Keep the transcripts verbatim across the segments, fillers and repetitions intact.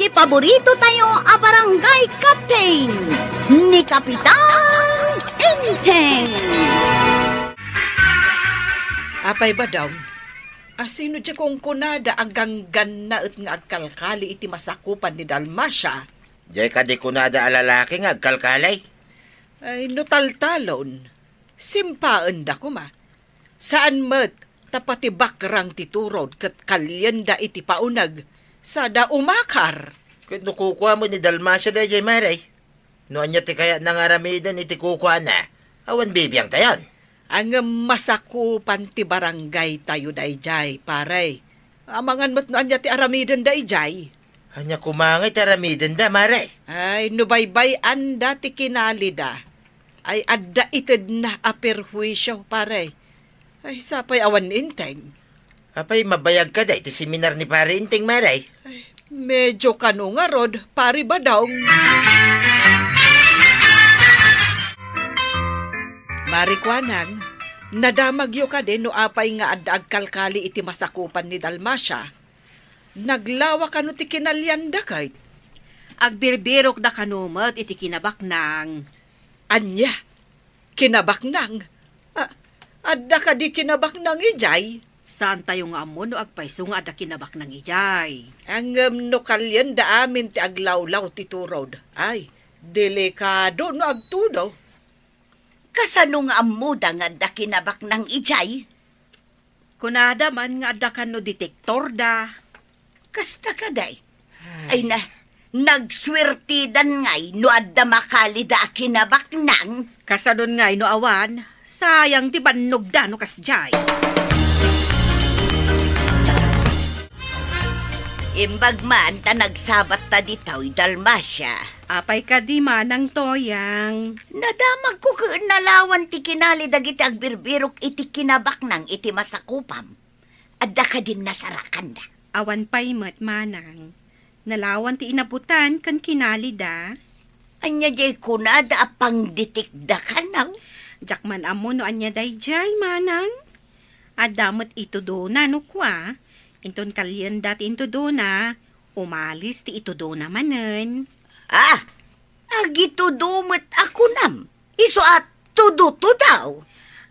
Paborito tayo a barangay captain, ni Kapitan Enteng. Apay, Badong, asino diay kunkunada a ganggannaet nga agkalkali iti masakupan ni Dalmacia? Diay kadi kunada a lalaki nga agkalkali? Ay, no taltalon, simpaenda koma. Saan met ta pati bakrang ti turod ket kalienda iti pauneg, sada umakar. Ket no kukua met ni Dalmacia daydiay, Mare? No ania ti kayatna nga aramiden iti kukuana, awan bibiangtayon. Ngem masakupan ti barangaytayo daydiay, pare. Amangan met no ania ti aramidenda idiay. Ania koma ngay ti aramidenda, Mare? Ay, no baybay-anda ti kinalida, ay adda itedna a perhuisio, pare. Ay, sapay awan ni Enteng. Apay, mabayag kadi iti seminar ni Pare Enteng, Mare? Ay, medyo kano ngarud, Pare Badong. Mare Kuanang, nadamagyo kadi no apay nga adda agkalkali iti masakupan ni Dalmacia? Naglawa kano ti kinalianda ket? Agbirbirokda kano met iti kinabaknang. Ania? Kinabaknang? A-, adda kadi kinabaknang idiay? Saantayo nga ammo no agpayso nga adda kinabaknang idiay. Ngem no kalienda amin ti aglawlaw ti turod, ay, delikado no agtudo. Kasano nga ammoda nga adda kinabaknang idiay? Kunada man nga adda kano detektorda. Kasta kadi? Ay. Ay na, nagsuertidan ngay no adda makalida a kinabaknang. Kasanon ngay no awan, sayang ti bannogda no kasdiay. Imbag man ta nagsabatta ditoy, Dalmacia. Apay kadi, Manang Toyang? Nadamagko ket nalawan ti kinali dagiti agbirbirok iti kinabaknang iti masakupam. Adda kadin nasarakanda? Awan pay met, Manang. Nalawan ti inabutan ken kinalida. Ania diay kunada a pangdetekda kano? Diak man ammo no ania daydiay, Manang. Adda met itudona no kua. Inton kalienda ti intudona, umalis ti itudona manen. Ah! Agitudo met a kunam, isu a tudo-tudaw.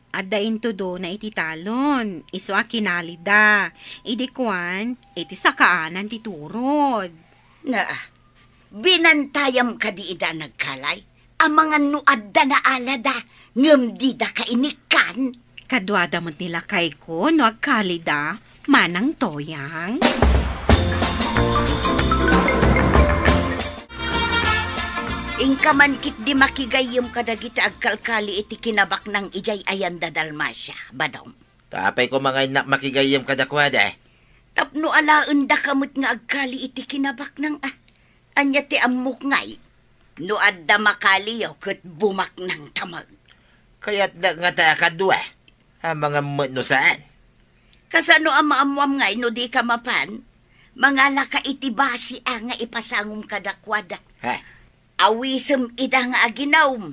Adda intudona iti talon, isu a kinalida. Idi kuan, iti sakaanan ti turod. Na, binantayam kadi ida nagkalay? Amangan no adda naalada, ngem dida kainikkan. Kaduada met ni lakayko no agkalida, Manang Toyang. Inka man ketdi makigayyem kadagiti agkalkali iti kinabaknang idiay ayan da Dalmacia, Badong. Apay koma nga innak makigayyem kadakuada? Tapno alaendaka met nga agkali iti kinabaknang a. Ania ti ammok ngay? No adda makaliyo ket bumaknangta met. Kayatda ngata a kadua, amangan met no saan. Kasano a maammoam ngay no dika mapan? Mangalaka iti basi a nga ipasangom kadakuada. Ha? Awisem ida nga aginum.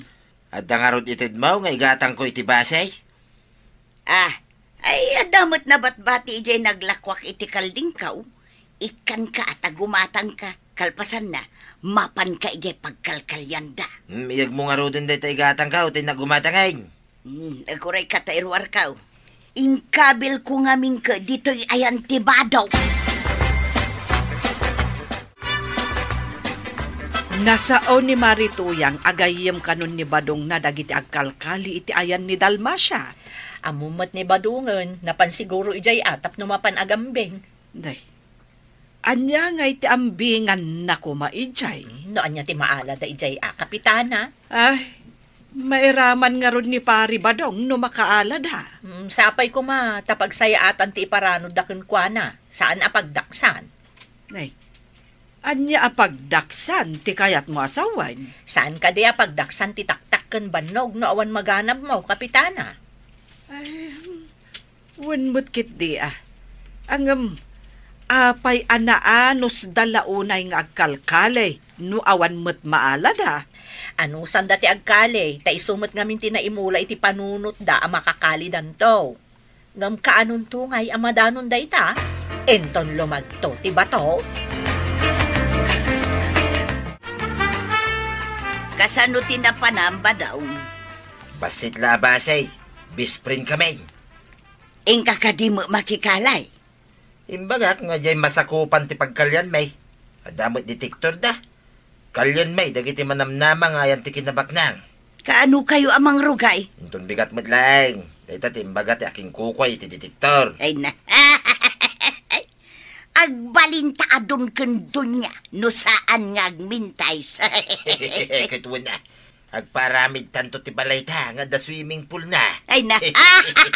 Adda ngarud itedmo nga igatangko iti basi? Ah, ay, adda met nabatbati idiay naglakuak iti kaldingko. Ikkanka a ta gumatangka, kalpasanna, mapanka idiay pagkalkalianda. Hmm, iyegmo ngaruden dayta igatangko, ta innak gumatangay. Hmm, agurayka ta iruarko. Inkabilko ngamin ket ditoy ayan ti Badong. Nasao ni Mari Tuyang a gayyem kanon ni Badongna dagiti agkalkali iti ayan ni Dalmacia. Ammom met ni Badongen, napan siguro idiay a tapno mapan agambing. Day, ania ngay ti ambinganna koma idiay? No ania ti maalada idiay a, Kapitana? Ay, mairaman ngarud ni Pari Badong no makaalada. Mm, sapay koma, ta pagsayaatan ti iparanodda kenkuana, saan a pagdaksan. Nay, ania a pagdaksan ti kayatmo a sawen? Saan kadi a pagdaksan ti taktak ken bannog no awan maganabmo, Kapitana? Ay, wen met ketdi a. Ngem, apay a naanusda la unay nga agkalkali no awan met maalada? Anusanda ti agkali, ta isu met ngamin ti naimula iti panunotda a makakalidanto. Ngem kaanonto ngay a madanon dayta? Inton lumagto ti bato? Kasano ti napanam, Badong? Bassit la a base, best friend kami. Inka kadi met makikalay? Imbagak nga diay masakupan ti pagkalianmi. Adda met detektor da. Kalianmi dagiti manamnama nga ayan ti kinabaknang. Kaano kayo a mangrugay? Inton bigat met laeng. Dayta ti imbaga ti akinkukuay iti detektor. Ay na. Agbalinta a don ken donia no saan nga agmintais. Ket wen a, agparamid tanto ti balayta nga adda swimming pool na. Ay na.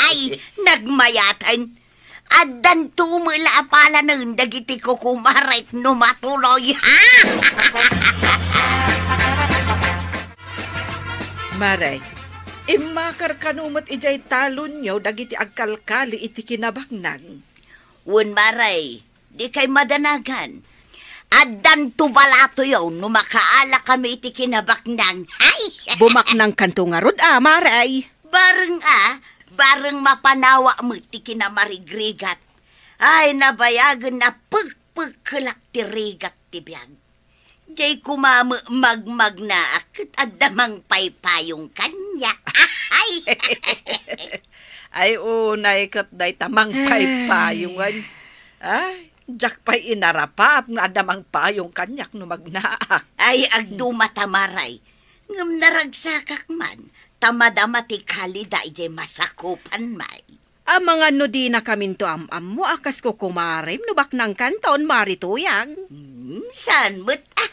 Ay, nagmayatan. Addanto met la a palanen dagiti kukumarek no matuloy. Mare, immakar kano met idiay talonyo dagiti agkalkali iti kinabaknang. Wen, Mare, dikay madanagan. Addanto balatoyo no makaala kami iti kinabaknang. Ay! Bumaknangkanto ngarud a, Mare. Bareng a, bareng mapanawak met ti kinamarigrigat. Ay, nabayagen a pekpekkelak ti rigat ti biag. Diay koma met magmagnaak ket adda mangpaypayong kaniak. Ay! Ay, unay ket dayta mangpaypayongen. Ay, diak pay inarapaap nga adda mangpayong kaniak no magnaak. Ay, agduma ta, Mare. Ngem naragsakak man, ta madama ti kalida idiay masakupanmi. Amangan no dinakaminto am-ammo a kas kukumarem no baknangkanton, Mare Tuyang. Hmm, saan met a?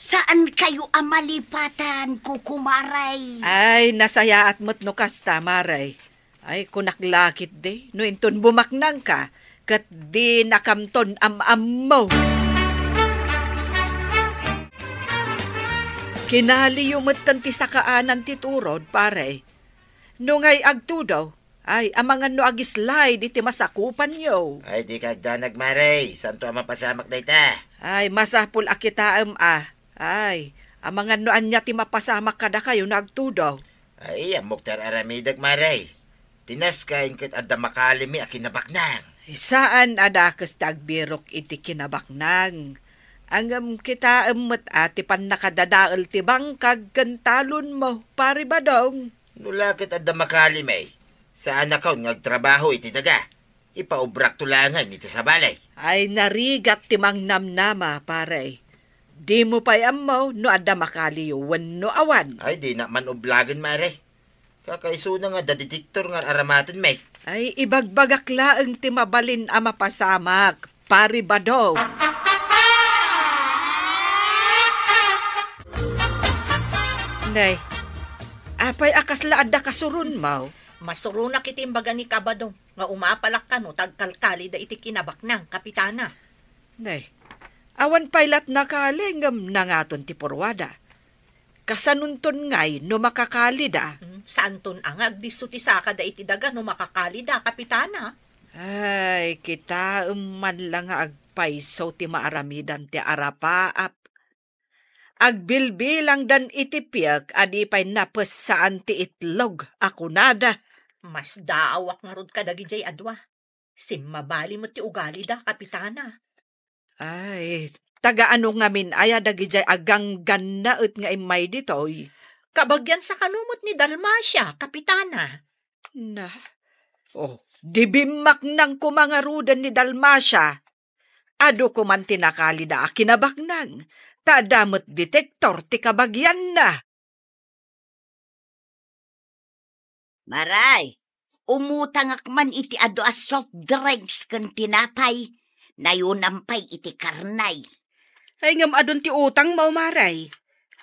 Saankayo a malipatan, kukumare? Ay, nasayaat met no kasta, Mare. Ay, kunak la ketdi, no inton bumaknangka, ket dinakamton am-ammo. Kinaliyo met ken ti sakaanan ti turod, Pare. No ngay agtudo, ay, amangan no agislay diti masakupanyo. Ay, dika agdanag, Mare. Saanto a mapasamak dayta. Ay, masapul a kitaem a. Ay, amangan no ania ti mapasamak kadakayo no agtudo. Ay, ammok ti ar-aramidek, Mare. Ti nasken ket adda makalimi a kinabaknang. Saan a dakes ti agbirok iti kinabaknang. Ngem kitaem met a ti pannakadadael ti bangkag ken talonmo, Pare Badong. No la ket adda makalimi, saanakon nga agtrabaho iti daga. Ipaubrakto laengen iti sabali. Ay, narigat ti mangnamnama, Pare. Dimo pay ammo no adda makaliyo wenno awan. Ay, dinak man ublagen, Mare. Kakaisuna nga adda detektor nga ar-aramatenmi. Ay, ibagbagak laeng ti mabalin a mapasamak, Pare Badong. Nay, apay a kasla adda kasuronmo? Masuronak iti imbaga ni Kabadong nga umapalak kano ta agkalkalida iti kinabaknang, Kapitana. Nay, awan pay la't nakali ngem nangaton ti purwada. Kasanonton ngay no makakalida? Hmm, saanton a nga agdisso ti sakada iti daga no makakalida, Kapitana? Ay, kitaem man la nga agpayso ti maaramidan ti arapaap. Agbilbilangdan iti piek a di pay napessaan ti itlog a kunada. Masdaawak ngarud kadagidiay a dua. Simmabali met ti ugalida, Kapitana. Ay, taga ano ngamin aya dagidiay a ganggannaet nga immay ditoy? Kabagian sa kano met ni Dalmacia, Kapitana. Na, oh, di bimmaknang koma ngaruden ni Dalmacia. Adu koman ti nakalida a kinabaknang, ta adda met detektor ti kabagianna. Maray, umutangak man iti adu a soft drinks ken tinapay. Nayonam pay iti karnay. Ay, ngem adun ti utangmo, Maray.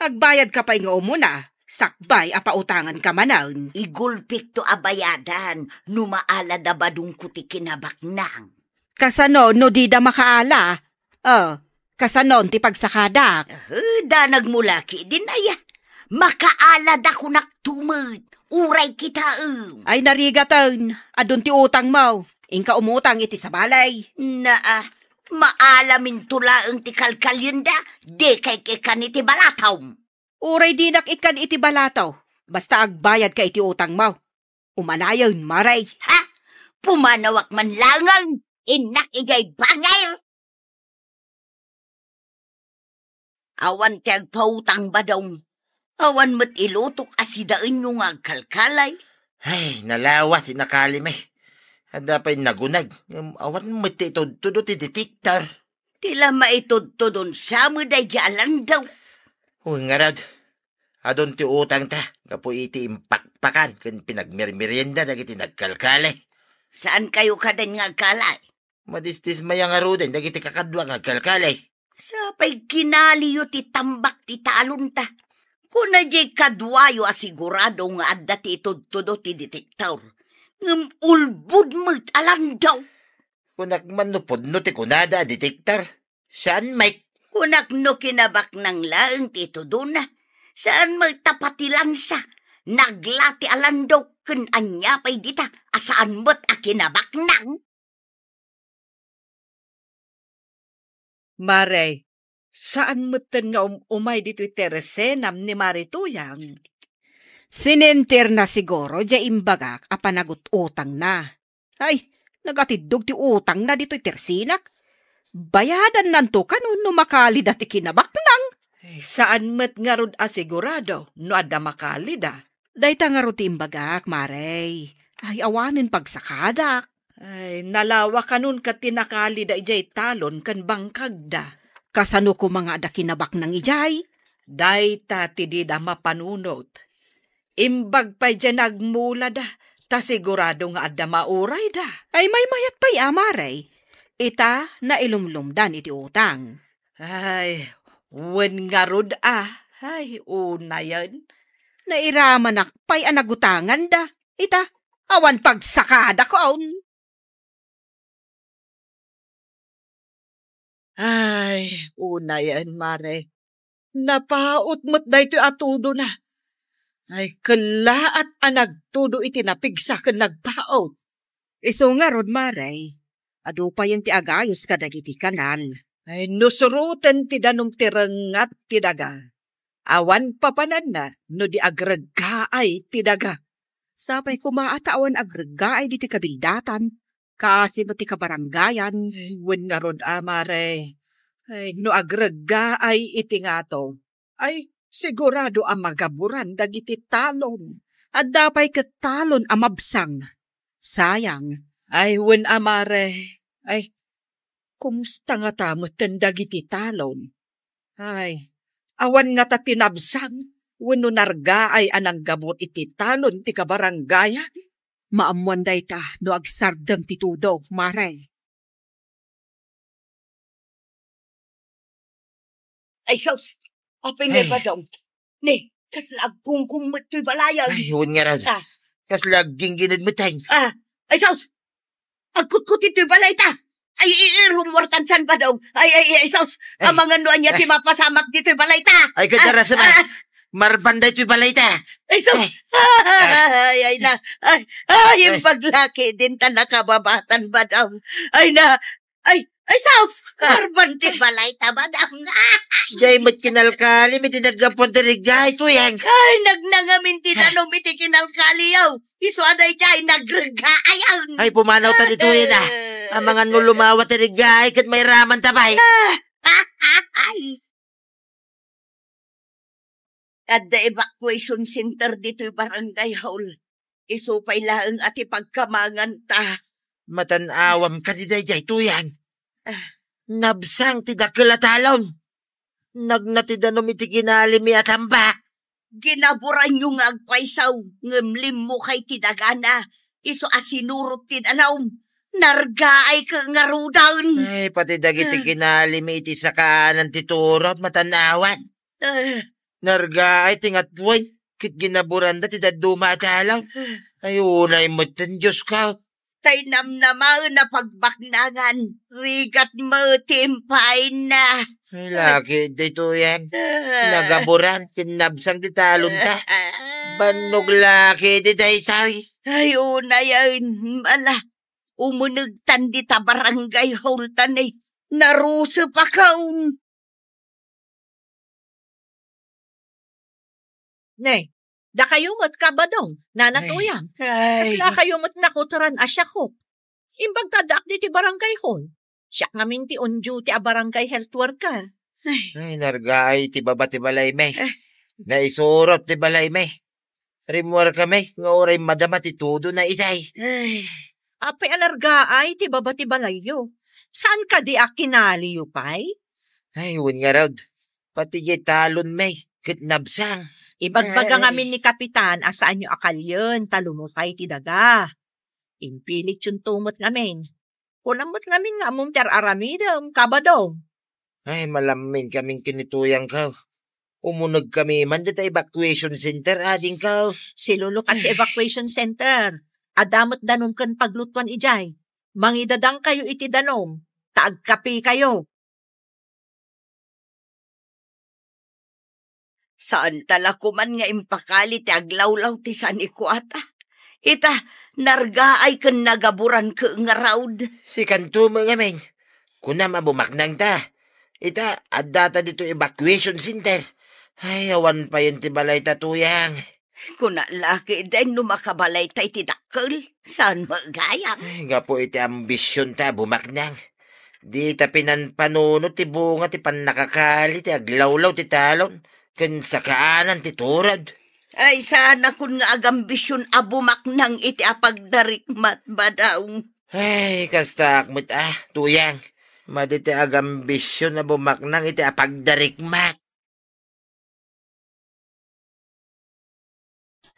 Agbayadka pay nga umuna, sakbay a pautanganka manen. Igulpikto a bayadan no maala da badongko ti kinabaknang. Kasano no dida makaala? Oh, kasanon ti pagsakadak? Eh, danagmo la ketdin aya. Makaalada kunak tumet, uray kitaem. Ay, narigaten, adun ti utangmo. Inka umutang iti sabali. Naa, maalaminto laeng ti kalkalienda, dikay ikkan iti balatom. Uray dinak ikkan iti balato, basta agbayadka iti utangmo. Umanayen, Maray. Ha? Pumanawak man laengen, innak idiay bangir. Awan ti agpautang, Badong. Awan met ilutok a sidaenyo nga agkalkalay. Ay, nalawa ti nakalimi. Adda pay nagunag. Ngem awan met ti itudtudo ti detektor. Ti la maitudtudon sa met daydi alandaw. Uy, ngarud. Adun ti utangta, gapu iti impakpakan ken pinagmermerienda dagiti nagkalkalay. Saan kayo kaden nga agkalay? Madisdismaya ngaruden dagiti kakadua nga agkalkalay. Sapay kinaliyo ti tambak ti talonta. Kuna diay kaduayo a sigurado nga adda ti itudtudo ti detektor. Ngem ulbod met alandaw. Kunak man no pudno ti kunada a detektor. Saan, Mike? Kunak no kinabaknang laeng ti itudona. Saan met ta pati lansa. Nagla ti alandaw ken ania pay dita a saan met a kinabaknang. Mare, saan metten nga um-, umay ditoy terracenam ni Mare Tuyang. Sinenterna siguro diay imbagak a panagut-utangna. Ay, nagatiddog ti utangna ditoy terracenak. Bayadannanto kano no makalida ti kinabaknang. Ay, saan met ngarud a sigurado no adda makalida. Dayta ngarud ti imbagak, Mare. Ay, awanen pagsakadak. Ay, nalawa kanon ket ti nakalida idiay talon ken bangkagda. Kasano koma nga adda kinabaknang idiay? Dayta ti dida mapanunot. Imbag pay diay nagmulada, ta sigurado nga adda maurayda. Ay, maymayat pay a, Mare. Ita, nailumlumdan iti utang. Ay, wen ngarud a. Ay, unayen. Nairamanak pay a nagutanganda. Ita, awan pagsakadakon. Ay, unayen, Mare. Napaut met daytoy a tudona. Ay, kellaat a nagtudo iti napigsa ken nagpaut. Isu ngarud, Mare, adu payen ti agayos kadagiti kanal. Ay, no suroten ti danum ti rengngat ti daga, awan papananna no di agreggaay ti daga. Sapay koma a ta awan agreggaay ditoy kabildatan, kaasi met ti kabarangayan. Ay, wen ngarud a, Mare. Ay, no agreggaay iti ngato, ay, sigurado a magaburan dagiti talon. Adda pay ket talon a mabsang. Sayang. Ay, wen a, Mare. Ay, kumusta ngata metten dagiti talon? Ay, awan ngata ti nabsang wenno nargaay a nanggabur iti talon ti kabarangayan? Maammoan dayta no agsardeng ti tudo, Mare. Ay, sus! Apay nga Ay. Badong? Ni, kasla agkungkung met toy balayan. Ay, wen ngarud. Ah. Kasla agginggined met ay. Ah, ay, sus! Agkutkut itoy balay ta. Ay, i-, i-, rumwartan san Badong. Ay, ay, ay, sus! Ay. Amangan no ania ti Ay. Mapasamak ditoy balay ta. Ay, kadara Ah, sa ba? ah. Marban daytoy balay ta. Ay, sus! Ay. Ay, ay na. Ay, ay, Ay. Imbag laki din ta nakababatan, Badong. Ay na. Ay, ay, sus! Ah. Marban ti balay ta, Badong. Jay met kinalkalim iti naggapuan ti reggae, Tuyang. Ay, nagnangamin ti Ah. danum iti kinalkaliyaw. Isu a daydiay, nagreggaay. Ay, pumanaw ta ditoyen, ah. Amangan no lumawa ti reggae, ket mairaman ta pay. Ah, ay. Adda evacuation center ditoy barangay hall. Isu pay laeng a ti pagkamanganta. Matan-awam kadi daydiay, Tuyang. Ah. Nabsang ti dakkel a talon. Nagna ti danum iti kinalimi a tambak. Ginaburanyo nga agpaysaw, ngem limmukay ti dagana. Isu a sinurot ti danum. Nargaay ket ngaruden. Ay, pati dagiti Ah. kinalimi iti sakanan ti turod, matan-awam. Ah. Nargaay ti ngatuen, ket ginaburanda ti dadduma a talon. Ay, unay metten, Diosko. Tay namnamaen a pagbaknangan, rigat met ti impaayna. Ay, laki daytoyen. Ah. Nagaburan, ken nabsang ti talonta. Bannog laki daytoy. Ay, unayen, ala, umunegtan dita barangay hall ta ni. Narusep a kaon. Ne, dakayo met, Kabadong, Nana Ay. Tuyang. Ay. Kasla kayo met nakuteran a siakok. Imbag ta addaak ditoy barangay hall. Siak ngamin ti on duty a barangay health worker. Ay, nargaay ti baba ti balaymi. Eh. Naisurot ti balaymi. Rimmuarkami nga uray madama ti tudona idiay. Ay, apay a nargaay ti baba ti balayyo? Saan kadi a kinaliyo pay? Ay, wen ngarud. Pati diay talonmi ket nabsang. Ibagbaga Ay. ngamin ni Kapitan a saanyo a kalien ta lumukay ti daga. Impilityon to met ngamin. Kunam met ngamin nga ammom ti ar-aramidem, Ka Badong. Ay, malamminkamin ken ni Tuyangko. Umunegkami man dita evacuation center, adingko. Silulukat ti evacuation center. Adda met danum ken paglutuan idiay. Mangidadangkayo iti danum, ta agkapikayo. Saan ta la koman nga impakali ti aglawlaw ti sanikuata. Ita, nargaay ken nagaburan ket ngarud. Sikanto met ngamin. Kunam a bumaknangta. Ita, addata ditoy evacuation center. Ay, awan payen ti balayta, Tuyang. Kuna la ketdin no makabalayta iti dakkel. Saan met gayam? Ay, gapu iti ambisionta a bumaknang. Dita pinanpanunot ti bunga ti pannakakali ti aglawlaw ti talon ken sakaanan ti turod. Ay, saanakon nga agambision a bumaknang iti apagdarikmat, Badong. Ay, kastaak met, ah, Tuyang. Madi ti agambision a bumaknang iti apagdarikmat.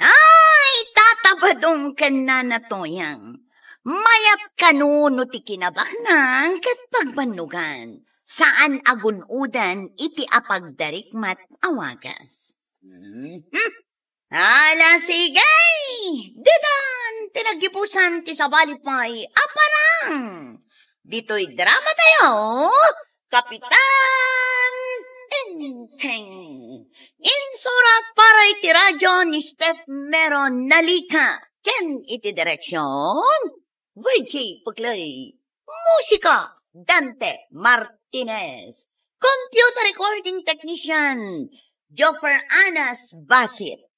Ay, Tata Badong ken Nana Tuyang. Mayat kano no ti kinabaknang ket pagbannogan. Saan a gun-odan iti apagdarikmat a wagas. Mhm. Ala, sige! Ditan ti naggibusan ti sabali pay a parang. Ditoy drama tayo, Kapitan Enteng. Insurat para iti radyo ni Steph Mero Nalika. Ken iti direksyon, Virgie Puclay. Musika, Dante Martinez. Computer recording technician, Joffer Anas Basit.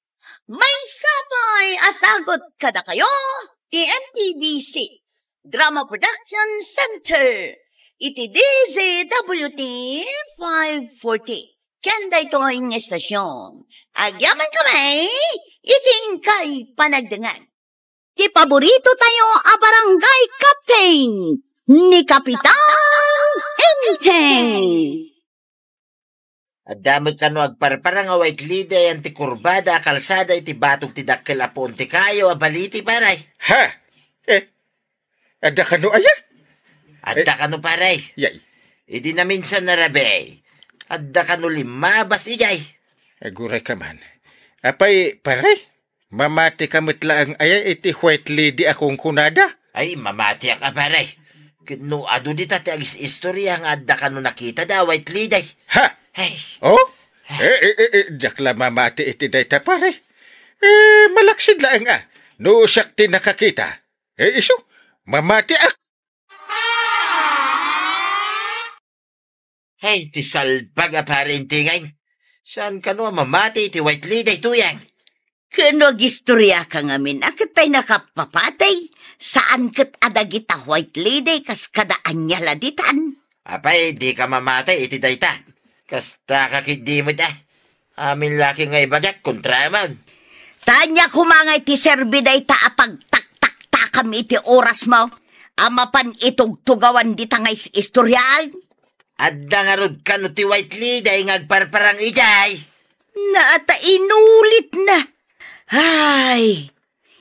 Maysa pay a sagut kadakayo ti M P B C Drama Production Center iti D Z W T five forty. Ken daytoy nga estasyon, agyamankami iti inkay panagdengngeg. Ti paborito tayo a barangay captain, ni Kapitan Enteng. Adda met kano agparparang a white lady ayan ti kurbada a kalsada iti batog ti dakkel a puon ti kayo a baliti, paray. Ha? Eh, adda kano aya? Adda Eh, kano, paray? Yay. Idi naminsan a rabii, adda kano limmabas idiay? Aguray ka man. Apay, paray? Mamati ka met laeng aya iti white lady a kunkunada? Ay, mamatiak a, paray. Ket no adu dita ti agisistorya nga adda kano nakitada a white lady. Ha? Ay. Oh? Eh, eh, eh, eh, diak la mamati iti dayta, paray. Eh, malaksid laeng a. No siak ti nakakita. Eh, isu, mamatiak. Hay, ti salbag a pari Intingay. Saan kano a mamati iti white lady, Tuyang? Ken no agistoriaka ngamin a ket tay nakapapatay, saan ket a dagita white lady kas kada ania la ditan. Apay, dika mamati iti dayta. Kasta ka ketdi met, ah. Amin la ket nga ibagak, kontraman. Ta ania koma nga iti serbi dayta a pagtaktaktakam iti orasmo a mapan itugtugawan dita nga is-istoriaan? Adda ngarud kano ti white lady nga agparparang idiay? Naata inulitna. Ay,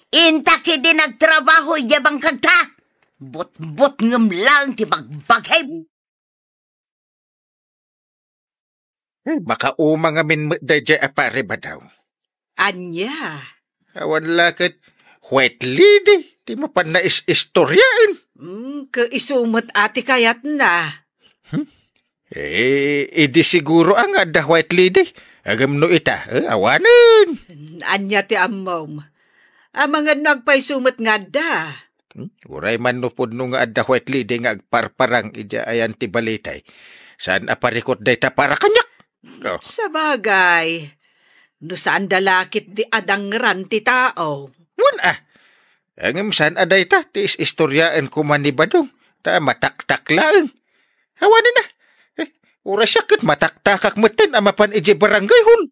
inta ketdi nagtrabaho idiay bangkagta. Butbutngem laeng ti bagbagim. Hmm, makauma ngamin met daydiay a pari, Badong. Ania? Awan la ket white lady ti mapan nais-istoriaen. Hmm, ket isu met a ti kayatna. Hmm? Eh, idi siguro a nga adda white lady. Ngem no ita, eh, awanen. Ania ti ammom? Amangan no agpayso met nga adda. Hmm? Uray man no pudno nga adda white lady nga agparparang idiay ayan ti balitay. Saan a parikut dayta para kaniak? Oh. Sabagay, no saan da la ketdi a dangran ti tao. Wen a. Ngem saan a dayta ti is-istoriaen koma ni Badong, ta mataktak laeng. Awanen a. Eh, uray siak ket mataktakak metten a mapan idiay barangay hall.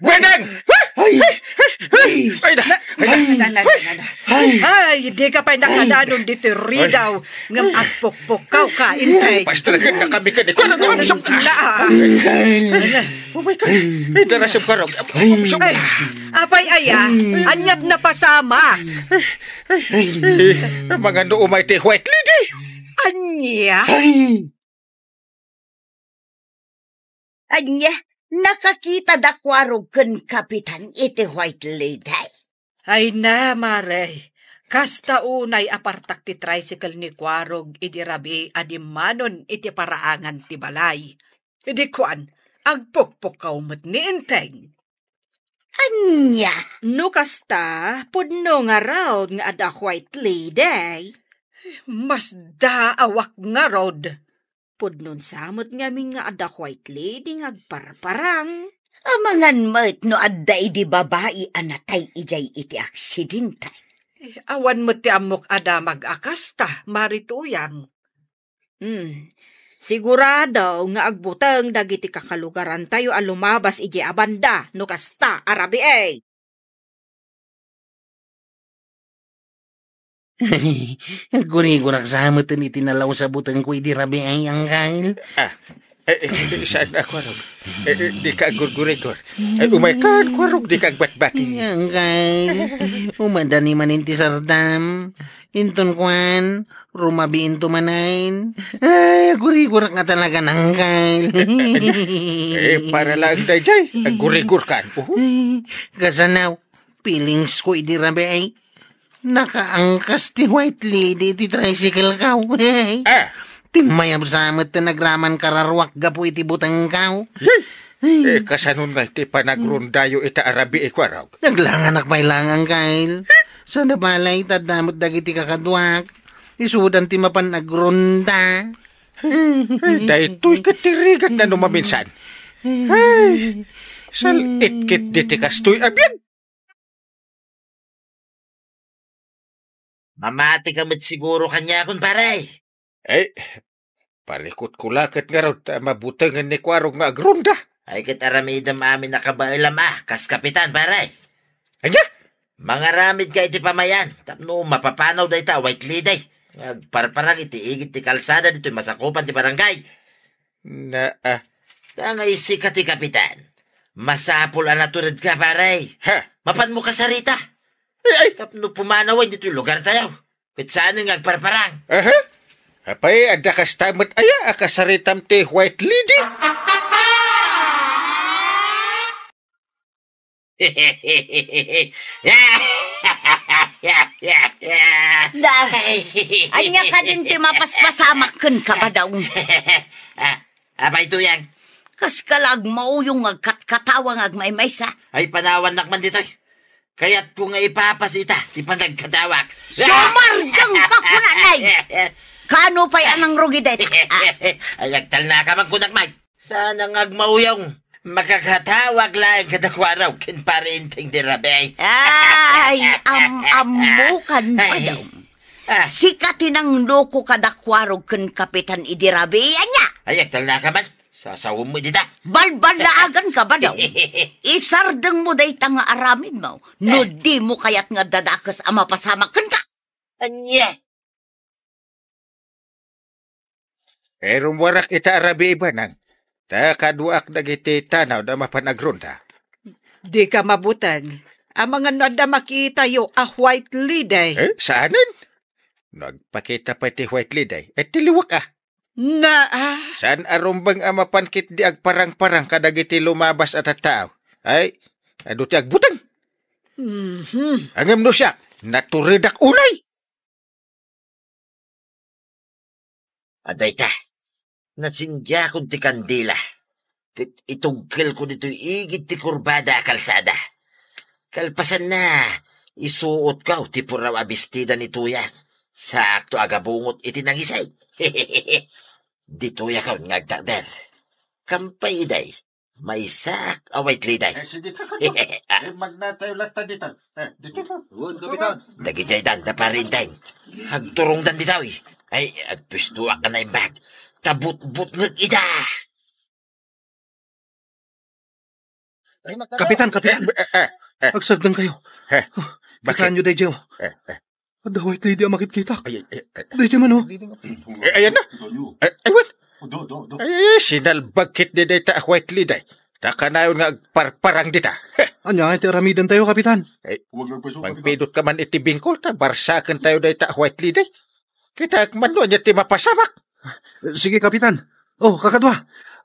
Beneng! Ay! Ay! Ay, na, ay, na. Na, na, na, na, na. Ay! Ay, di ka pay nakadanon diti ridaw, ngem agpukpukawka, intay. Pastor, ken nakami ken, kuan, kuan, kuan. Na, ah. Oh my God. Ay, darasem ka raw. Ay, apay aya, aniat napasamak? Ay, mangano umay ti White Lady? Ania? Ay! Ania, nakakita da Kuarog ken Kapitan iti White Lady? Ay na, Mare. Kasta unay a partak ti tricycle ni Kuarog idi rabii a dimmanon iti paraangan ti balay. Idi kuan, agpukpukkaw met ni Enteng. Ania? No kasta, pudno ngarud nga adda White Lady. Masdaawak ngarud. Pudnon sa met ngamin nga adda White Lady nga agparparang. Amangan met no adda idi babai a natay idiay iti aksidente. Eh, awan met ti ammok a damag a kasta, Mari Tuyang. Hmm. Sigurado nga agbuteng dagiti kakalugarantayo a lumabas idiay a banda no kasta a rabii. Aggurigurak sa meten iti nalaus a butengko idi rabii, angkel. Ah, eh, eh, eh, saan a, Kuarog? Eh, eh, di ka aggurgurigur. Eh, umay kan, Kuarog, di ka agbatbati. Angkel, umadani manen ti sardam. Inton kuan, rumabiinto manen. Ay, aggurigurak nga talaga, angkel. Eh, para lang dayjay, aggurigurkan. Uhu. Ay, kasano? Feelings ko idi rabii. Nakaangkas ti White Lady iti tricycle ko. Ah! Timmayab sa met ti nagraman kararuak gapu iti butengko. Eh, kasano nga ti panagrondayo ita a rabii, Kuarog? Naglanganak pay lang, angkel. Sa nabalay, tadda met dagiti kakaduak. Isudan ti mapan agronda. Eh, daytoy ket ti rigat na no maminsan. Ay, sal-it ket diti kastoy a biag. Mamati ka met siguro kaniakon, pare. Ay, parikutko la ket ngarud ta mabutengen ni Kuarog nga agronda. Ay, ket aramidem amin a kabaelam a kas kapitan, pare. Ania? Mangaramid ka iti pamayan tapno mapapanaw dayta a White Lady nga agparparang iti igid ti kalsada ditoy masakupan ti barangay. Na, ah. Ta nga isika ti kapitan, masapul a natured ka, pare. Ha? Mapanmo kasarita. Ay, ay. Tapno pumanawen ditoy lugar tayo. Ket saanen nga agparparang. Aha. Apay, adda kasta met aya a kasaritam ti White Lady? Da, ania kadin ti mapaspasamak kenka, Badaw? Ah, apay, Tuyang? Kas ka la agmauyong nga agkatkatawa nga agmaymaysa. Ay, panawannak man ditoy. Kayatko nga ipapas ita ti panagkatawak. Sumardeng ka, kunanay! Kano pay a nangrugi dayta? Ah. Ay, agtalna ka man, kunak, Mike. Saan nga agmauyong? Makakatawag laeng kada Kuarog ken Pare Enteng di Rabi. Ay, am-ammo kan Ay. Padaw. Ah. Sika ti nangloko kada Kuarog ken Kapitan idi Rabi, ania? Ay, agtalna ka man. Sasawem mo dita. Balbalaagan ka, Badaw. Isardeng mo dayta nga aramid mo. No Eh. Di mo kayat nga dadakes a mapasamak kenka. Ania? Pero warek ita a rabii, Banang. Ta kaduaak dagiti tanaw da mapan agronda. Dika mabuteng. Amangan no adda makitayo a White Lady. Eh, saanen? No agpakita pay ti White Lady, et ti liwak a. Na, ah. Saan a rumbeng a mapan ketdi agparangparang kadagiti lumabas a tattao? Ay, adu ti agbuteng. Mhm. Ngem no siak, naturedak unay. Adayta, nasinggakon ti kandila, ket itugkelko ditoy igid ti kurbada a kalsada. Kalpasanna, isuotko ti puraw a bestida ni Tuyang. Saakto a gabungot iti nangisay. Ditoyakon nga agtakder. Kampay iday, maysaak a White Lady. Eh, sige, sige. Ah. Eh, magnatayo latta dita. Eh, dito ka. Wen, Kapitan. Dagiti ay danda, Pare Enteng. Agturongdan dita, uy. Ay, agpuestoak a naimbag. Tabutbutngek ida. Kapitan, Kapitan. Eh, eh, eh, eh. Agsardengkayo. Eh, bakit? Kitaenyo daydiay, oh. Eh, eh. Adda White Lady a makitkitak. Ay, ay, ay, ay. Daydiay man, oh. Eh, ayan na. Eh, ay, wen. Do, do, do. Ay, ay, ay, sinalbag ketdi dayta a White Lady. Ta kanayon nga agparparang dita. Ania nga ti aramidentayo, Kapitan? Ay, huwag lang peso, Kapitan. Magpidot ka man iti bingkol, ta barsakentayo dayta a White Lady. Kitaek man no ania ti mapasamak. Sige, Kapitan. Oh, kakadua.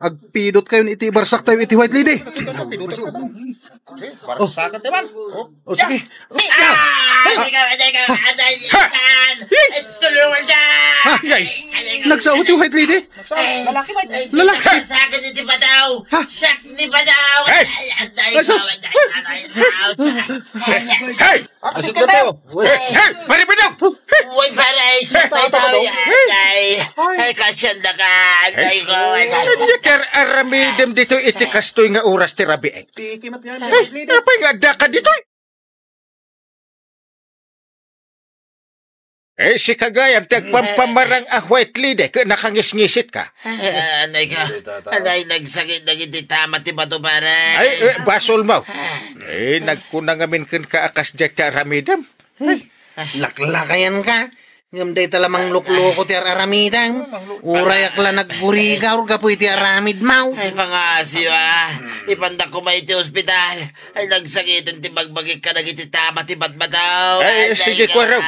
Agpidotkayon iti ibarsaktayo iti White Lady. Barsakan ti man. Oh, sige. Ay, ay, ay, ay, ay, ay, tulungan ka! Ha? Ay, ay, ay, ay, nagsao ti White Lady? Ay, lalaki. Sa akin iti Badaw. Ha? Siak ni Badaw. Hey! Ay, ay, ay, Asus! Ay, ay, ay, ay, ay. Hey! Asit na tayo. Hey! Hey! Pare Badaw! Uy, pare, ay, siak na tayo. Ay, ay. Ay, kasyan na ka. Ay, ko, ay, ay. Ay, kar-, aramidem dito iti kastoy nga oras ti rabii. Ti kimat nga na, White Lady. Apay nga adda ka ditoy? Eh, sika gayam ti agpampamarang a White Lady, ket nakangisngisit ka. Ay, anay ka. Anay, nagsakit dagiti tama ti bato, pare. Ay, eh, basol mo. Eh, nagkuna ngamin kenka a kasdiay ti aramidem. Laklakayan ka. Ngem dayta la manglukloko ti ar-aramidem. Urayak la naggurigaw gapu iti aramid mo. Ay, pangasyo, ah. Ipandak koma iti ospital. Ay, nagsakiten ti bagbagik kadagiti tama ti batbataw. Ay, ay, sige, ay, Kuarog.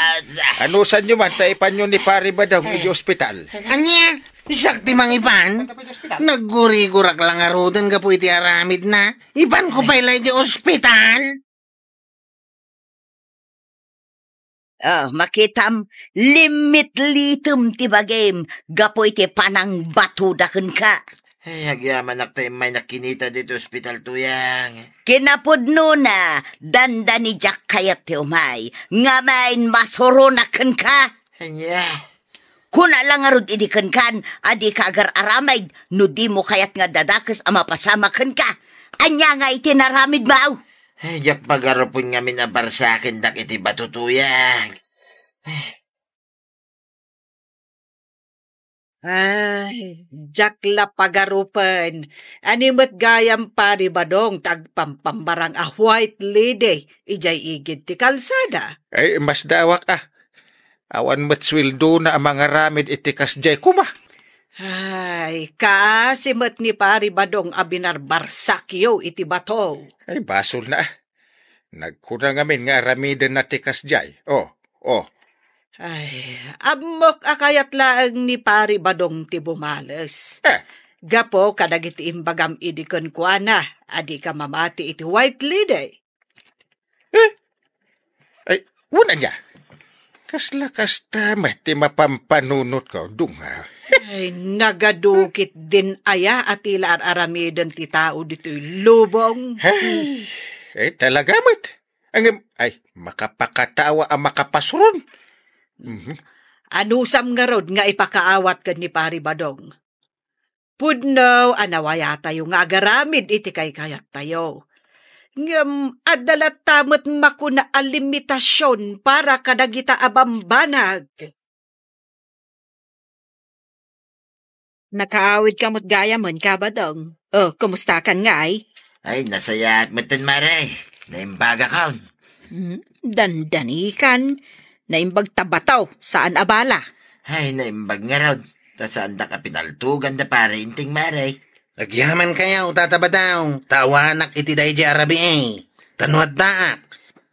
Anusanyo man, ta ipanyo ni Pare Badaw iti ospital. Ania? Siak ti mangipan? Naggurigurak la ngaruden gapu iti aramidna. Ipanko pay la iti ospital. Ah, makitam, limmitlitem ti bagim gapu iti panangbatoda kenka. Ay, agyamanak ta immaynak kinita ditoy ospital, Tuyang. Kinapudnona, dandani diak kayat ti umay, ngem masuronak kenka. Ania? Kuna la ngarud idi kenkan a dika agar-aramid no dimo kayat nga dadakes a mapasamak kenka. Ania nga iti naramidmo? Ay, diak pagarupon ngamin a barsakendak iti bato, Tuyang. Ay, diak la pagarupen. Ania met gayam, Pari Badong, ta agpampambarang a white lady idiay igid ti kalsada? Ay, masdawak a. Awan met sueldona a mangaramid iti kasdiay koma. Ay, kaasi met ni Pari Badong a binarbarsakyo iti bato. Ay, basolna a. Nagkuna ngamin nga aramidenna ti kasdiay. Oh, oh. Ay, ammok a kayat laeng ni Pari Badong ti bumales. Eh. Gapu kadagiti imbagam idi kenkuana a dika mamati iti white lady. Eh? Ay, wen ania? Kasla kasta met ti mapampanunotko, dunga. Ay, nagadukit din aya a ti la ar-aramiden ti tao ditoy lubong. Ay, ay, talaga met. Ngem, ay, makapakatawa a makapasuron. Mhm. Anusam ngarud nga ipakaawat ken ni Pari Badong? Pudno a nawayatayo nga agaramid iti kaykayattayo. Ngem adda latta met makuna a limitasion para kadagita a bambanag. Nakaawidka met gayamen, Kabadong. O, kumustakan ngay? Ay, nasayaat metten, Mare. Naimbagakon. Hmm, dandanikan. Naimbag ta bato, saan a bala. Ay, naimbag ngarud. Ta saandak a pinaltugan da Pare Inting, Mare. Agyamankayo, Tata Badong, ta awanak iti daydi a rabii. Ta no addaak,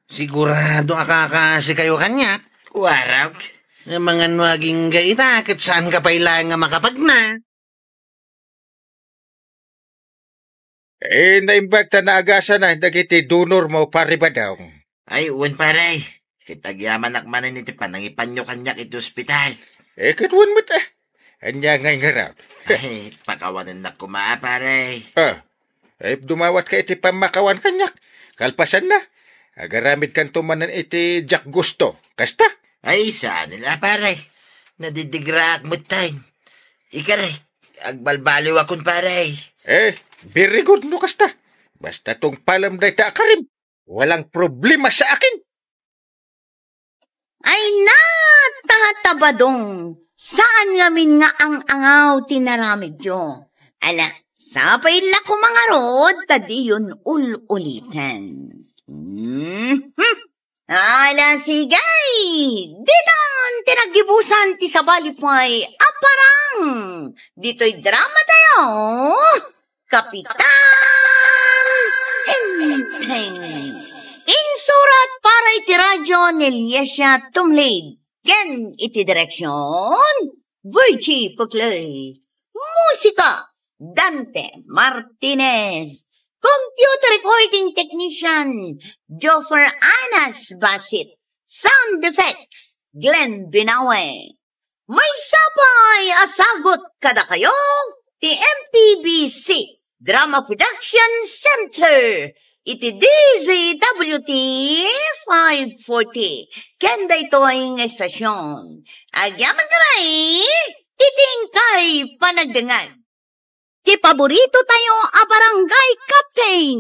sigurado a kakaasikayo kaniak. Warok. Nga mangan no agingga ita, ket saanka pay laeng nga makapagna. Eh, naimbag ta naagasanan dagiti donormo, Pare Badong. Ay, wen, pare. Ket agyamanak manen iti panangipanyo kaniak iti ospital. Eh, ket wen met, eh. Ania ngay ngarud? Ay, pakawanennak koma, pare. Ah, eh, dumawatka iti pammakawan kaniak. Kalpasanna, agaramidkanto manen iti diak gusto. Kasta? Ay, saan la, pare. Nadidigraak metten. Ikari, agbalbaliwakon, pare. Eh, very good no kasta. Basta tungpalem dayta a karim, walang problema sa akin. Ay na, Tata Badong, saan ngamin nga ang-angaw ti naramidyo. Ala, sapay la koma ngarud ta diyon ul-uliten. Mhm. Ala, sige! Ditan ti naggibusan ti sabali pay a parang ditoy drama tayo, Kapitan Enteng. Insurat para iti radyo ni Liesia Tumlid ken iti direksyon, Virgie Puclay. Musika, Dante Martinez. Computer recording technician, Joffer Anas Basit. Sound effects, Glenn Binawe. Maysa pay a sagut kadakayo ti M P B C Drama Production Center iti D Z W T five forty. Ken daytoy nga estasyon, agyaman kami iti inkay panagdengngeg. Ti paborito tayo a barangay captain,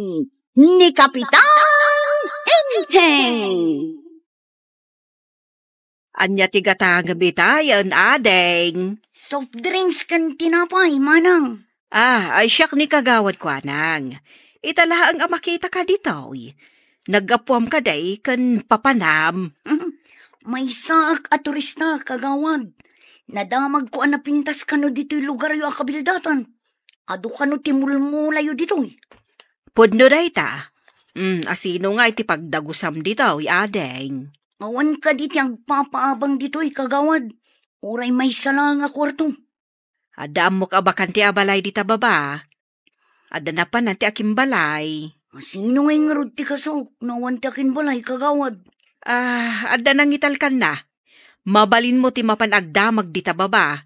ni Kapitan Enteng. Ania ti gatangem itayen, ading? Soft drinks ken tinapay, manang. Ah, ay siak ni kagawad kuanang. Ita laeng a makitaka ditoy. Naggapuam kadi ken papanam. Maysaak a turista, kagawad. Nadamagko a napintas kano ditoy lugaryo a kabildatan. Adu kano ti mulmulayo ditoy? Pudno dayta. Mm, asino nga iti pagdagusam ditoy, ading? Awan kadi ti agpapaabang ditoy, kagawad. Uray maysa laeng a kuarto. Adda ammok a bakante a balay dita baba. Adda napanan ti akimbalay. Asino ngay ngarud ti kasok no awan ti akimbalay, kagawad? Ah, adda nangitalkanna. Mabalinmo ti mapan agdamag dita baba.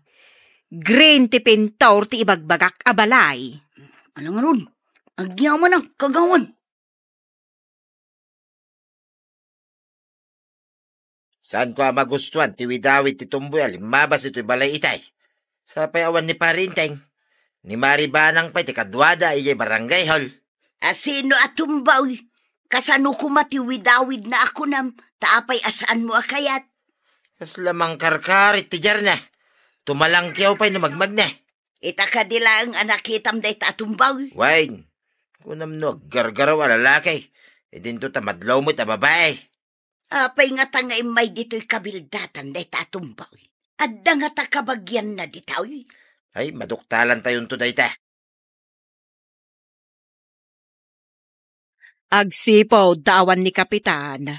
Green ti pintor ti ibagbagak a balay. Ala ngarud, agyamanak, kagawad. Saanko a magustuan ti widawid ti tumboy a limmabas ditoy balay itay. Sapay awan ni Pari Enteng. Ni Mari Banang pay ti kaduada idiay barangay hall. Asino a tumboy? Kasano koma ti widawid na a kunam, ta apay a saanmo a kayat? Kasla mangkarkarit ti jarna. Tumalangkiaw pay no magmagna. Ita kadi laeng a nakitam dayta a tumbaw? Wen, kunam no aggargaraw a lalaki, idinto ta madlaw met a babai. Apay ngata nga immay ditoy kabildatan dayta a tumbaw? Adda ngata kabagianna ditoy? Ay, maduktalantayonto dayta. Agsipud ta awan ni Kapitan.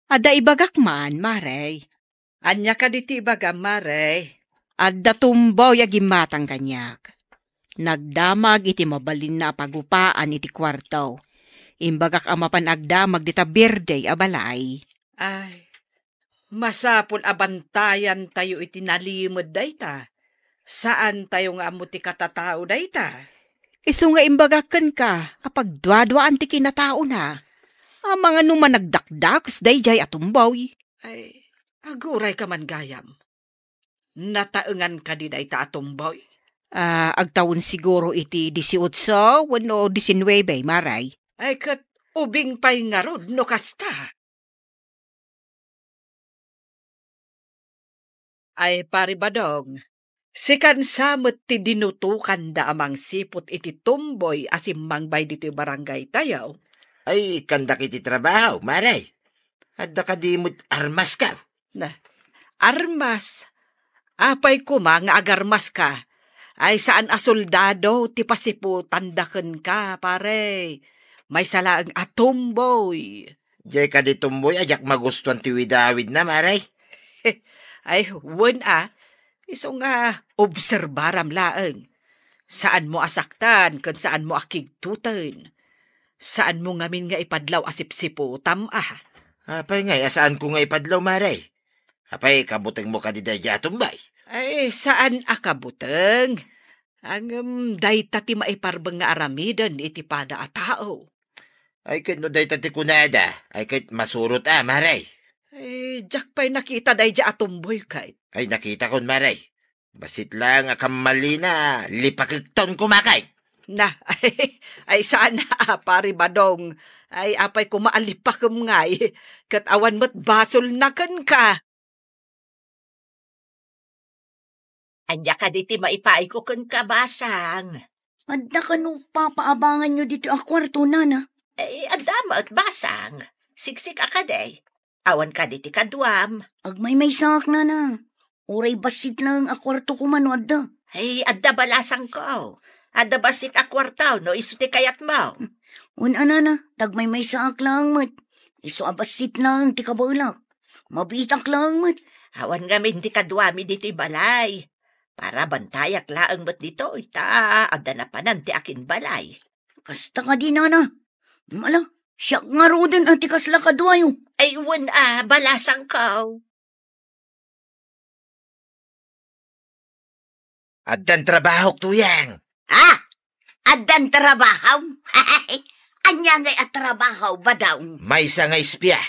Adda ibagak man, Mare. Ania kadi ti ibagam, Mare? Adda tumbaw a gimmatang kaniak. Nagdamag iti mabalinna a pagupaan iti kuarto. Imbagak a mapan agdamag dita birthday a balay. Ay, masapul a bantayantayo iti nalimed dayta. Saantayo nga ammo ti katatao dayta. Isu nga imbagak kenka a pagduaduaan ti kinataona. Amangan no managdakdakes daydiay a tumbaw. Ay, aguray ka man gayam. Nataengan kadi dayta a tumboy? Ah, agtawen siguro iti disiotso wenno disinnuebe, Mare. Ay, ket ubing pay ngarud no kasta. Ay, Pari Badong, sikan sa met ti dinutokanda a mangsiput iti tumboy a simmangbay ditoy barangaytayo? Ay, ikkandak iti trabaho, Mare. Adda kadi met armaska? Na, armas? Apay koma nga agarmaska? Ay, saan a soldado ti pasiputanda kenka, pare. Maysa laeng a tumboy. Diay kadi tumboy a diak magustuan ti widawidna, Mare. Ay, wen a, isu nga obserbaram laeng. Saanmo a saktan ken saanmo a kigtuten. Saanmo ngamin nga ipadlaw a sipsiputam a. Apay ngay a saanko nga ipadlaw, Mare? Apay, kabutengmo kadi daydiay a tumboy? Ay, saan a kabuteng. Ngem dayta ti maiparbeng nga aramiden iti pada a tao. Ay, ket no dayta ti kunada, ay, ket masurot a, Mare. Ay, diak pay nakita daydiay a tumboy, ket. Ay, nakitakon, Mare. Bassit laeng a kammalina, lipakekton koma kay. Na, ay, ay, saan a, Pari Badong. Ay, apay koma a lipakem ngay, ket awan met basolna kenka. Ania kadi ti maipaayko kenka, Basang? Adda kano papaabanganyo ditoy a kuarto, nana? Ay, adda met, Basang. Siksik a kadi. Awan kadi ti kaduam? Agmaymaysaak, nana. Uray bassit laeng a kuarto koma no adda. Ay, adda, balasangko. Adda bassit a kuarto no isu ti kayatmo. Wen a, nana, ta agmaymaysaak laeng met. Isu a bassit laeng ti kabaelak. Mabiitak laeng met. Awan ngamin ti kaduami ditoy balay. Para bantayak laeng met ditoy, ta adda napanan ti akinbalay. Kasta kadi, nana. Ala, siak ngaruden a ti kasla kaduayo. Ay, wen a, balasangko. Addan trabahok, Tuyang. Ha? Addan trabahom? Ania ngay a trabaho, Badong? Maysa nga espia.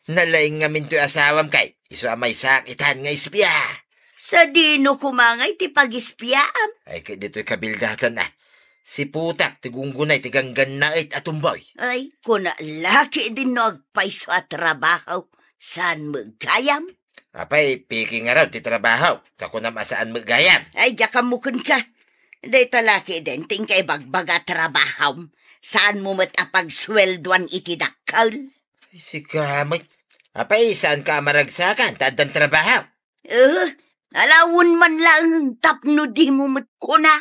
Nalaing ngamin toy asawam kay isu a maysaak itan nga espia. Sadino koma ngay ti pagespiaam? Ay, ket ditoy kabildatan a. Siputak ti gunggunay ti ganggannaet a tumboy. Ay, kuna la ketdin no agpayso a trabaho, saan met gayam? Apay, piki ngarud ti trabaho, ta kunam a saan met gayam. Ay, diak ammo kenka. Dayta la ketdin ti inka ibagbaga a trabahom, saanmo met a pagsueldoan iti dakkel. Ay, sika met. Apay, saanka a maragsakan ta addan trabaho? Eh, ala, wen man laeng tapno dimo met kuna.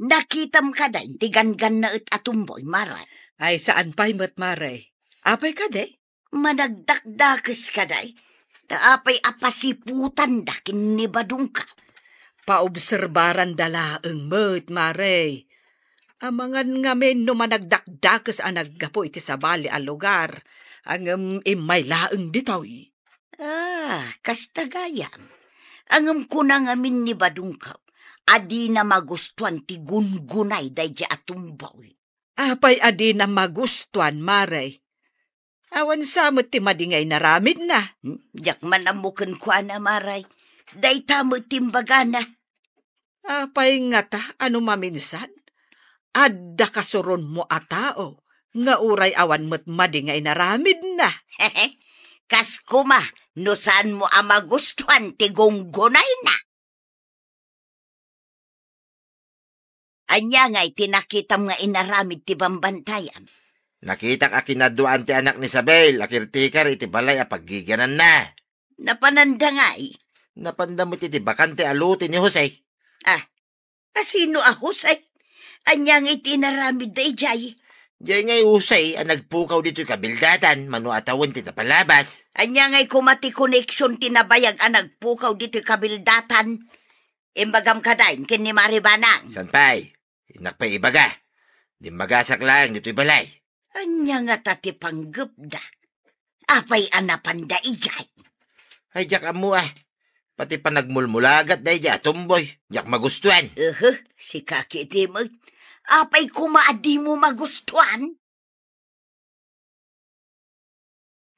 Nakitam kadi ti ganggannaet a tumboy, Mare? Ay, saan pay met, Mare. Apay kadi? Managdakdakes kadi? Ta apay a pasiputanda ken ni Badongko? Paobserbaranda laeng met, Mare. Amangan ngamin no managdakdakes a naggapu iti sabali a lugar, ngem immay laeng ditoy. Ah, kasta gayam. Ngem kuna ngamin ni Badongko a dina magustuan ti gungunay daydiay a tumboy. Apay a dina magustuan, Mare? Awan sa met ti madi nga inaramidna. Hmm, diak man ammo kenkuana, Mare. Dayta met ti imbagana. Apay ngata a no maminsan, adda kasuronmo a tao nga uray awan met madi nga inaramidna. Kas koma no saanmo a magustuan ti gunggunayna. Ania ngay ti nakitam nga inaramid ti bambantayam? Nakitak a kinaduaan ti anak ni Isabel a caretaker iti balay a paggigiananna. Napananda ngay? Napanda met iti bakante a lote ni Jose. Ah, asino a Jose? Ania ngay ti inaramidda idiay? Diay ngay Jose a nagpukaw ditoy kabildatan mano a tawen ti napalabas. Ania ngay koma ti connection ti nabayag a nagpukaw ditoy kabildatan? Imbagam kadayn ken ni Mari Banang. Saan pay? Innak pay ibaga. Dimmagasak laeng ditoy balay. Ania ngata ti panggepda? Apay a napanda idiay? Ay, diak ammo a. Pati panagmulmulagat daydiay a tumboy, diak magustuan. Uhu, sika ketdi met. Apay koma a dimo magustuan?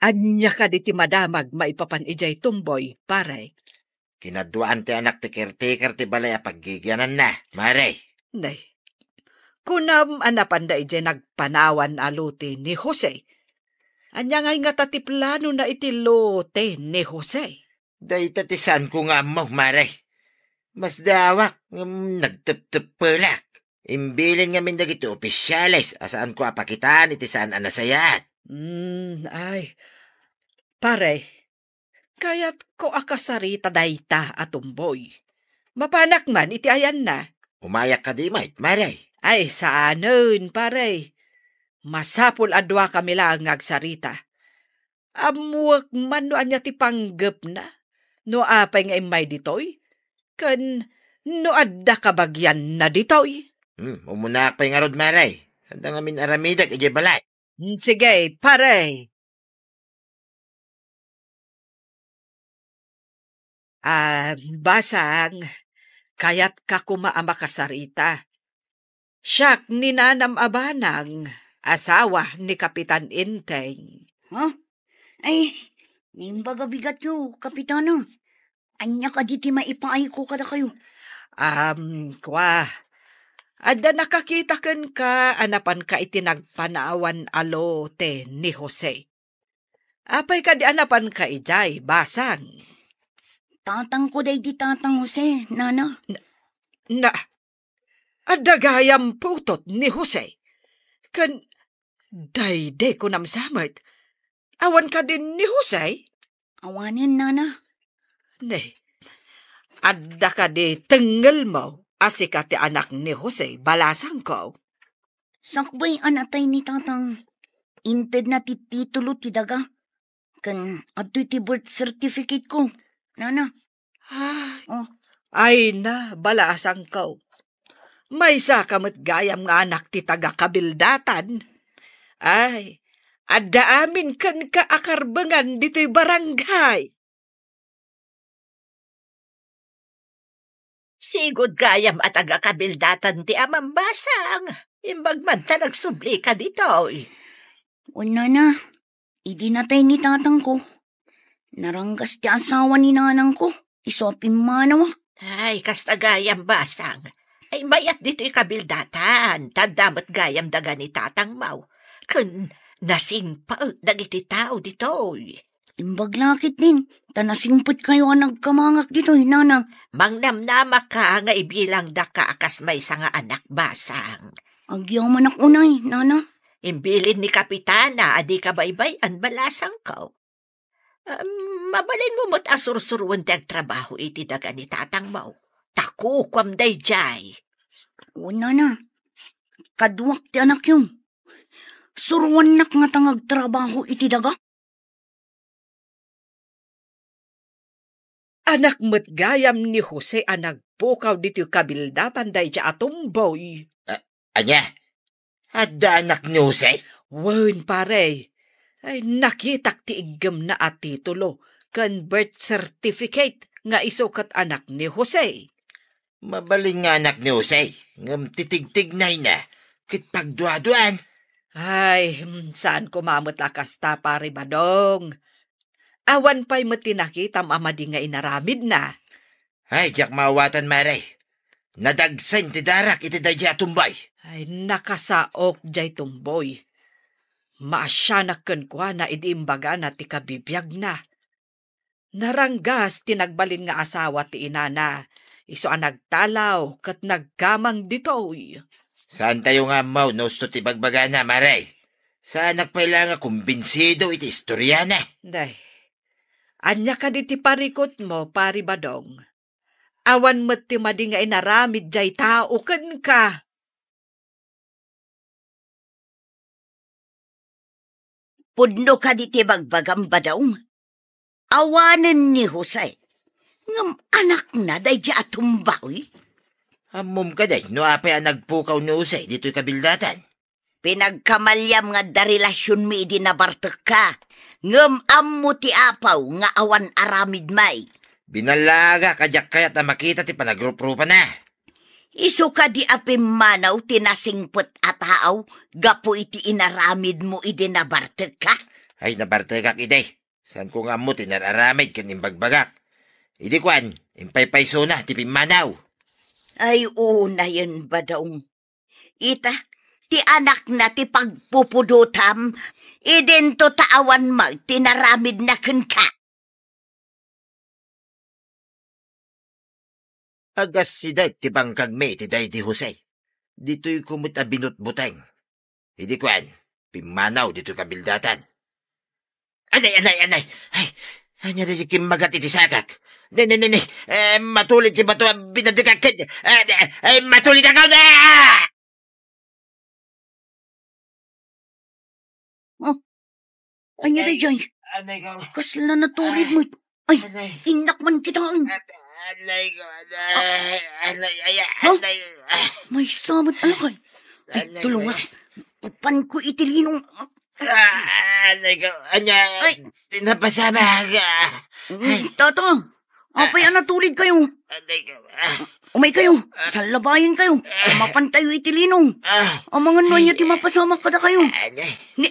Ania kadi ti madamag maipapan idiay tumboy, pare? Kinaduaan ti anak ti caretaker ti balay a paggigiananna, mare. Nay, kunam a napanda idiay nagpanawan a lote ni Jose. Ania ngay ngata ti planona iti lote ni Jose? Dayta ti saanko nga ammo, mare. Masdaawak ngem nagtepteppelak. Imbilin ngamin dagiti opisiales a saanko a pakitaan iti saan a nasayaat. Mm, ay. Pare, kayatko a kasarita dayta a tumboy. Mapanak man iti ayanna. Umayak kadi met, mare? Ay, saanen, pare. Masapul a duakami laeng nga agsarita. Ammoek man no ania ti panggepna, no apay nga immay ditoy, ken no adda kabagianna ditoy. Hmm, umunaak pay ngarud, mare. Adda ngamin aramidek idiay balay. Hmm, sige, pare. Ah, Basang, kayatka koma a makasarita. Siak ni Nanam a Banang, asawa ni Kapitan Enteng. Ha? Ay, naimbag a bigatyo, Kapitana. Ania kadi ti maipaayko kadakayo? Am, kua, adda nakakita kenka a napanka iti nagpanawan a lote ni Jose. Apay kadi a napanka idiay, Basang? Tatangko daydi Tatang Jose, Nana. Na, na, adda gayam putot ni Jose. Ken daydi kunam sa met. Awan kadi ni Jose? Awanen, Nana. Ne, adda kadi tengngelmo a sika ti anak ni Jose, balasangko? Sakbay a natay ni Tatang, intedna ti titulo ti daga. Ken adtoy ti birth certificate ko, Nana. Ay, oh. Ay na, balasangko. Maysa ka met gayam nga anak ti taga-Kabildatan. Ay, adda amin kenka a karbengan ditoy barangay. Sigud gayam a taga-Kabildatan ti amam, Basang. Imbag man ta nagsublika ditoy. O, Nana, idi natay ni Tatangko, naranggas ti asawa ni Nanangko. Isu a pimmanawak. Ay, kasta gayam, Basang. Ay, mayat ditoy Kabildatan. Ta adda met gayam daga ni Tatangmo. Ken nasingpet dagiti tao ditoy. Imbag la ketdin, ta nasingpetkayo a nagkamangak ditoy, Nana. Mangnamnamaka nga ibilangdaka a kas maysa nga anak, Basang. Agyamanak unay, Nana. Imbilin ni Kapitana a dika baybay-an, balasangko. Em, mabalinmo met a sursuruen ti agtrabaho iti daga ni Tatangmo. Ta kukuam daydiay. O, Nana, kaduak ti anakyo. Suruennak ngata nga agtrabaho iti daga? Anak met gayam ni Jose a nagpukaw ditoy Kabildatan daydiay a tumboy. A-, ania? Adda anak ni Jose? Wen, pare. Ay, nakitak ti iggemna a titulo ken birth certificate nga isu ket anak ni Jose. Mabalin nga anak ni Jose, ngem ti tigtignayna ket pagduaduan. Ay, hmm, saan koma met a kasta, Pare Badong. Awan pay met ti nakitam a madi nga inaramidna. Ay, diak maawatan, Mare. Nadagsen ti darak iti daydiay a tumboy. Ay, nakasaok diay tumboy. maasianak kenkuana idi imbagana ti kabibiagna. Naranggas ti nagbalin nga asawa ti inana, isu a nagtalaw ket naggamang ditoy. Saantayo nga ammo no usto ti bagbagana, Mare. Saanak pay la nga kumbinsido iti istoriana. Day, ania kadi ti parikutmo, Pari Badong? Awan met ti madi nga inaramid jay tao kenka. Pudno kadi ti bagbagam, Badong? Awanen ni Jose. Ngem anakna daydi a tumbawi? Ammom kadi no apay a nagpukaw ni Jose ditoy kabildatan? Pinagkamaliam nga adda relasionmi idi nabartekka. Ngem ammo ti apaw nga awan aramidmi. Binallagak a diak kayat a makita ti panagruprupana. Isu kadi a pimmanaw ti nasingpet a taaw gapu iti inaramidmo idi nabartekka? Ay, nabartekak idi. Saanko nga ammo ti nar-aramid ken imbagbagak. Idi kuan, impaypaysona ti pimmanaw. Ay, unayen, Badong. Ita, ti anakna ti pagpupudotam, idinto ta awan met ti naramidna kenka. Agasideg ti bangkagmi iti daydi Jose. Ditoyko met a binutbuteng. Idi kuan, pimmanaw ditoy kabildatan. Anay, anay, anay! Ay, ania daydi kimmagat iti sakak? Ne, ne, ne, ne! Eh, matulid ti bato a binadikak ken, eh, eh, eh, matulid ako na! Oh, ania daydiay? Anay ko. Kasla natulid met. Ay, anay. Innak man kitaen. Anay ko, anay. Anay, ay, ha? Anay. Maysa met, ano kay? Ay, tulungak. Ipanko iti linong. Ah, anay ko, ania? Ay. Ti napasamak. Mm, tata, apay a natulidkayo? Anay ko, ah. Umaykayo, sallabayenkayo. Mapantayo iti linong. Ah. Amangan no ania ti mapasamak kadakayo. Anay. Ni,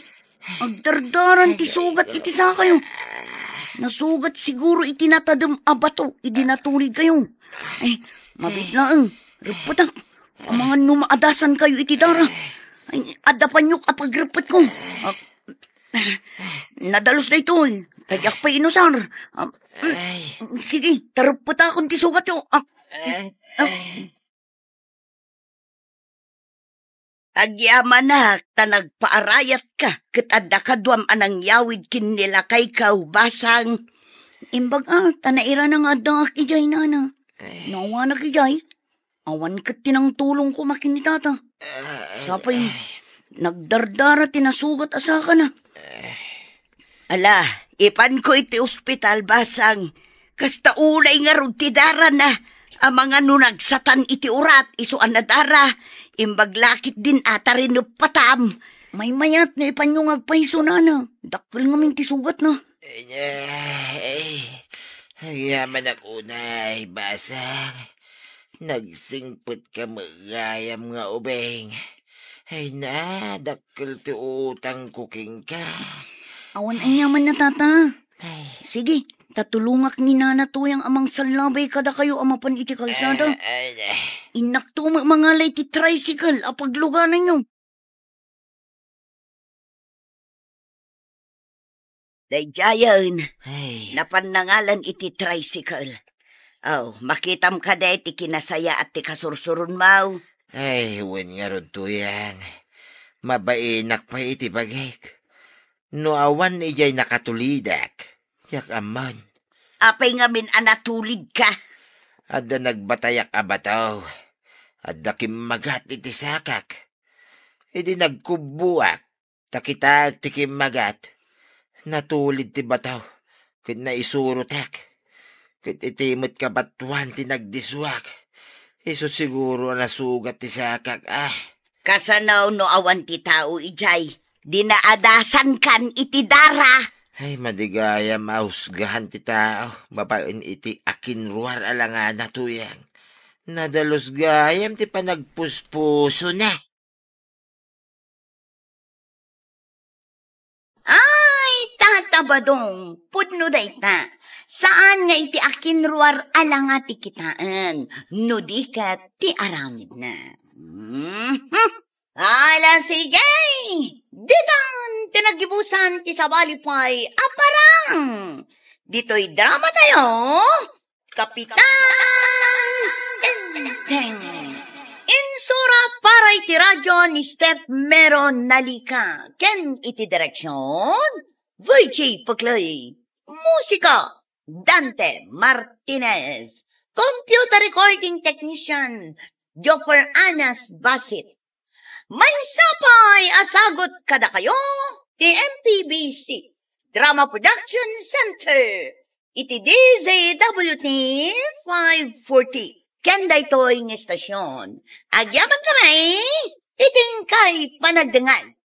agdardaran ti sugat iti sakayo. Nasugat siguro iti natadem a bato idi natulidkayo. Ay, mabiit laeng. Reppetak. Amangan no maadasankayo iti dara. Ay, adda paniok a pagreppetko. Ah, nadalus daytoy. Ta diak pay inusar. Ah, sige, ta reppetakon ti sugatyo. Ah, ah. Agyamanak ta nagpaarayatka ket adda kaduam a nangyawid ken ni lakaykaw, Basang. Imbag a, ta nairana nga addaak idiay, nana. Ay. No awanak idiay, awan ket ti nangtulong koma ken ni tata. Ay, sapay, ay. Nagdardara ti nasugat a sakana. Ay. Ala, ipanko iti ospital, Basang. Kasta unay ngarud ti darana. Amangan no nagsatan iti urat, isu a nadara. Imbag la ketdin a ta rineppatam. Maymayat no ipanyo nga agpayso, nana. Dakkel ngamin ti sugatna. Ay, agyamanak unay, Basang. Nagsingpetka met gayam nga ubing. Ay na, dakkel ti utangko kenka. Awan aniamanna, tata. Ay. Sige, ta tulongak ni Nana Tuyang a mangsallabay kadakayo a mapan iti kalsada. Ay, ay, ay. Innakto met mangala iti tricycle a paglugananyo. Daydiayen, ay, napan nangalan iti tricycle. Aw, makitam kadi ti kinasayaat ti kasursuronmo? Ay, wen ngarud, Tuyang. Mabainak pay iti bagik. No awan idiay nakatulidak, diak amman. Apay ngamin a natulidka? Adda nagbatayak a bato. Adda kimmagat iti sakak. Idi nagkubboak, ta kitaek ti kimmagat, natulid ti bato, ket naisurotak. Ket iti met kabatoan ti nagdisuak, isu siguro a nasugat ti sakak, ah. Kasano no awan ti tao idiay? Di naadasankan iti dara. Ay, madi gayam a husgahan ti tao babaen iti akinruar a langana, Tuyang. Nadalus gayam ti panagpuspusona. Ay, Tata Badong, pudno dayta. Saan nga iti akinruar a langa ti kitaen, no di ket ti aramidna. Mhm. Ala, sige! Ditan ti naggibusan ti sabali pay a parang! Ditoy drama tayo, Kapitan Enteng! Insura para iti radyo ni Steph Mero Nalica ken iti direksyon, Virgie Puclay. Musika, Dante Martinez. Computer recording technician, Joffer Anas Basit. Maysa pay a sagut kadakayo ti M P B C Drama Production Center iti D Z W T five forty. Ken daytoy nga estasyon, agyaman kami iti inkay panagdengngeg.